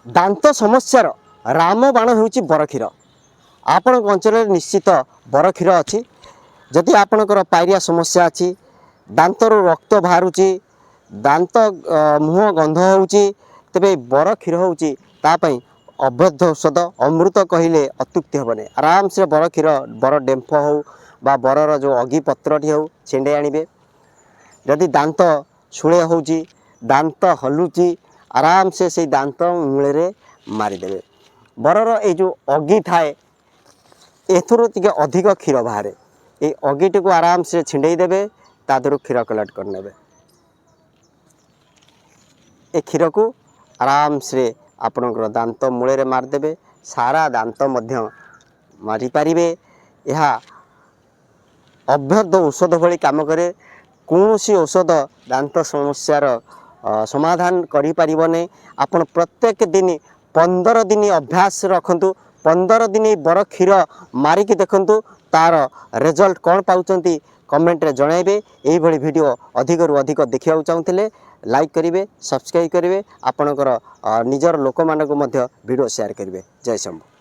ଦାନ୍ତ ସମସ୍ୟାର ରାମବାଣ ହେଉଛି ବରକ୍ଷୀର। ଆପଣଙ୍କ ଅଞ୍ଚଳରେ ନିଶ୍ଚିତ ବରକ୍ଷୀର ଅଛି। ଯଦି ଆପଣଙ୍କର ପାଇରିଆ ସମସ୍ୟା ଅଛି, ଦାନ୍ତରୁ ରକ୍ତ ବାହାରୁଛି, ଦାନ୍ତ ମୁହଁ ଗନ୍ଧ ହେଉଛି, ତେବେ ଏଇ ବର କ୍ଷୀର ହେଉଛି ତା ପାଇଁ ଅଭେଦ୍ୟ ଔଷଧ, ଅମୃତ କହିଲେ ଅତ୍ୟୁକ୍ତି ହେବନି। ଆରାମସେ ବର କ୍ଷୀର, ବର ଡେମ୍ଫ ହେଉ ବା ବରର ଯେଉଁ ଅଗି ପତ୍ରଟି ହେଉ, ଛିଣ୍ଡେଇ ଆଣିବେ। ଯଦି ଦାନ୍ତ ଶୂଳେ ହେଉଛି, ଦାନ୍ତ ହଲୁଛି, ଆରାମସେ ସେଇ ଦାନ୍ତ ମୂଳରେ ମାରିଦେବେ। ବରର ଏଇ ଯେଉଁ ଅଗି ଥାଏ, ଏଥିରୁ ଟିକେ ଅଧିକ କ୍ଷୀର ବାହାରେ। ଏଇ ଅଗିଟିକୁ ଆରାମସେ ଛିଣ୍ଡେଇ ଦେବେ, ତା ଦେହରୁ କ୍ଷୀର କଲେକ୍ଟ କରିନେବେ। ଏ କ୍ଷୀରକୁ ଆରାମସେ ଆପଣଙ୍କର ଦାନ୍ତ ମୂଳରେ ମାରିଦେବେ, ସାରା ଦାନ୍ତ ମଧ୍ୟ ମାରିପାରିବେ। ଏହା ଅଭେଦ୍ୟ ଔଷଧ ଭଳି କାମ କରେ। କୌଣସି ଔଷଧ ଦାନ୍ତ ସମସ୍ୟାର ସମାଧାନ କରିପାରିବନି। ଆପଣ ପ୍ରତ୍ୟେକ ଦିନ 15 ଦିନ ଅଭ୍ୟାସ ରଖନ୍ତୁ। 15 ଦିନ ବର କ୍ଷୀର ମାରିକି ଦେଖନ୍ତୁ, ତାର ରେଜଲ୍ଟ କ'ଣ ପାଉଛନ୍ତି କମେଣ୍ଟରେ ଜଣାଇବେ। ଏଇଭଳି ଭିଡ଼ିଓ ଅଧିକରୁ ଅଧିକ ଦେଖିବାକୁ ଚାହୁଁଥିଲେ ଲାଇକ୍ କରିବେ, ସବସ୍କ୍ରାଇବ୍ କରିବେ, ଆପଣଙ୍କର ନିଜର ଲୋକମାନଙ୍କୁ ମଧ୍ୟ ଭିଡ଼ିଓ ସେୟାର କରିବେ। ଜୟ ଶମ୍ଭୁ।